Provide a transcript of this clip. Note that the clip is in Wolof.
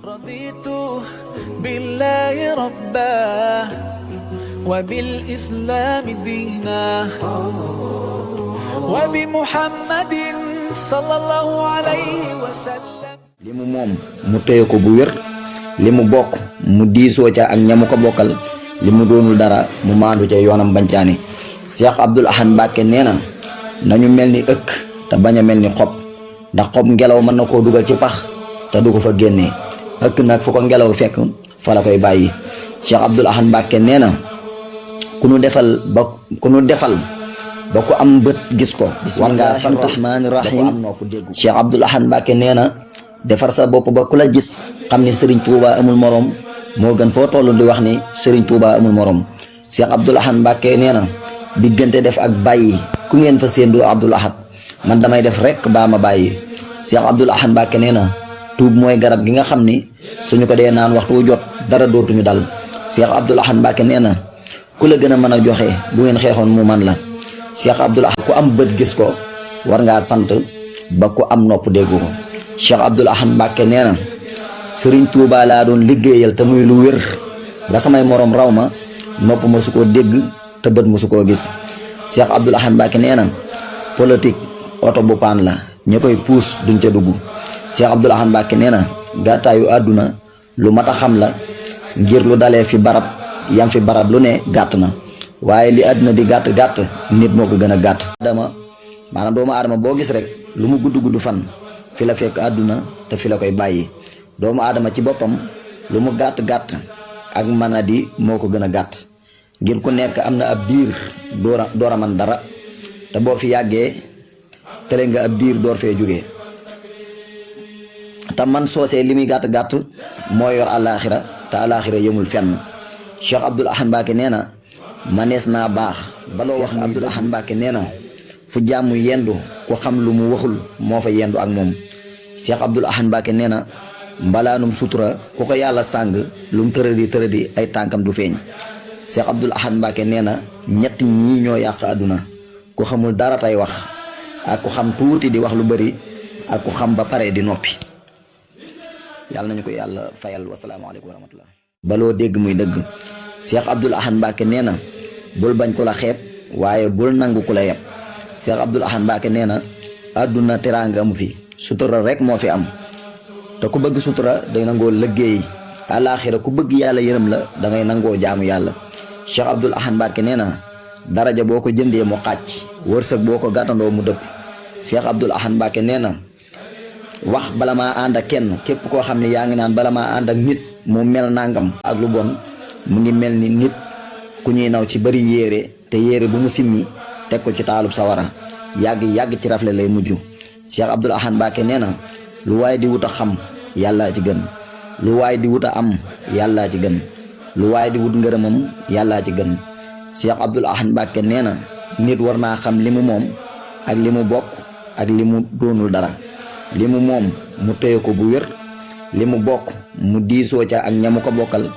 رضيت بالله ربا وبالإسلام دينا وبمحمد صلى الله عليه وسلم. limu moom mu téye ko bu wér limu bokk mu diisoo ca ak ñamu ko bokkal limu doonul dara mu maandu ca yoonam bancaani. Cheikh Abdoul Ahad Mbacké nee na nañu mel ni ëkk te bañ a mel ni xob ndax xob ngelaw mën na koo dugal ci pax te du ko fa génnee ëkk nag fu ko ngelaw fekk fa la koy bàyyi. Cheikh Abdoul Ahad Mbacké nee na ku nu defal ba ku am bët gis ko war ngaa sant rahmaani rahim. Cheikh Abdoul Ahad Mbacké nee na defar sa bopp ba ku la gis xam ni Serigne Touba amul morom moo gën foo toll di wax ni Serigne Touba amul morom. Cheikh Abdoul Ahad Mbacké nee na diggante def ak bàyyi ku ngeen fa séendoo Abdoul Ahad man damay def rek baa ma bàyyi. Cheikh Abdoul Ahad Mbacké nee na tuub mooy garab gi nga xam ni suñu ko dee naan waxtu wu jot dara dootuñu dal. Cheikh Abdoul Ahad Mbacké nee na ku la gën a mën a joxe bu ngeen xeexoon mu man la. Cheikh Abdoul Ahad ku am bët gis ko war ngaa sant ba ku am nopp dégg ko. Cheikh Abdoul Ahad Mbacké nee na Serigne Touba laa doon liggéeyal te muy lu wér ba samay morom raw ma nopp ma su koo dégg te bët mu su koo gis. Cheikh Abdoul Ahad Mbacké nee na politique oto bu paan la ñi koy puus duñ ca dugg. Cheikh Abdoul Ahad Mbacké nee na gàttaayu àdduna lu mat a xam la ngir lu dalee fi barab yam fi barab lu ne gàtt na waaye li àdduna di gàtt gàtt nit moo ko gën a gàtt. maanaam doomu aadama boo gis rek lu mu gudd gudd fan fi la fekk àdduna te fi la koy bàyyi. doomu aadama ci boppam lu mu gàtt gàtt ak manadi moo ko gën a gàtt ngir ku nekk am na ab diir door a man dara te boo fi yàggee tële nga ab diir door fee jógee te man soosee li muy gàtt gàtt moo yor àllaaxira te àllaaxira yëmul fenn. Cheikh Abdoul Ahad Mbacké nee na manees naa baax baloo wax. Abdoul Ahad Mbacké nee na fu jàmm yendu ku xam lu mu waxul moo fa yendu ak moom. Cheikh Abdoul Ahad Mbacké nee na mbalaanum sutura ku ko yàlla sàng lu mu tëradi ay tànkam du feeñ. Cheikh Abdoul Ahad Mbacké nee na ñett ñii ñoo yàq àdduna ku xamul dara tey wax ak ku xam tuuti di wax lu bari ak ku xam ba pare di noppi. yàlla nañu ko yàlla fayal wasalaamaaleykum wa rahmatullah. baloo dégg muy dëgg. Cheikh Abdoul Ahad Mbacké nee na bul bañ ku la xeeb waaye bul nangu ku la yeb. Cheikh Abdoul Ahad Mbacké nee na àdduna teraanga amu fi sutura rek moo fi am te ku bëgg sutura day nangoo liggéey àlaaxira ku bëgg yàlla yërëm la da ngay nangoo jaamu yàlla. Cheikh Abdoul Ahad Mbacké nee na daraja boo ko jëndee mu xàcc wërsëg boo ko gàttandoo mu dëpp. Cheikh Abdoul Ahad Mbacké nee na wax bala maa ànd ak kenn képp koo xam ne yaa ngi naan bala maa ànd ak nit mu mel nangam ak lu bon mu ngi mel ni nit ku ñuy naw ci bari yére te yére bu mu simmi teg ko ci taalub sawara yàgg ci rafle lay mujj. Cheikh Abdoul Ahad Mbacké nee na lu waay di wut a xam yàllaa ci gën lu waay di wut a am yàllaa ci gën lu waay di wut ngërëmam yàllaa ci gën. Cheikh Abdoul Ahad Mbacké nee na nit war naa xam li mu moom ak li mu bokk ak li mu doonul dara. li mu moom mu téye ko bu wér li mu bokk mu diisoo ca ak ñamu ko bokkal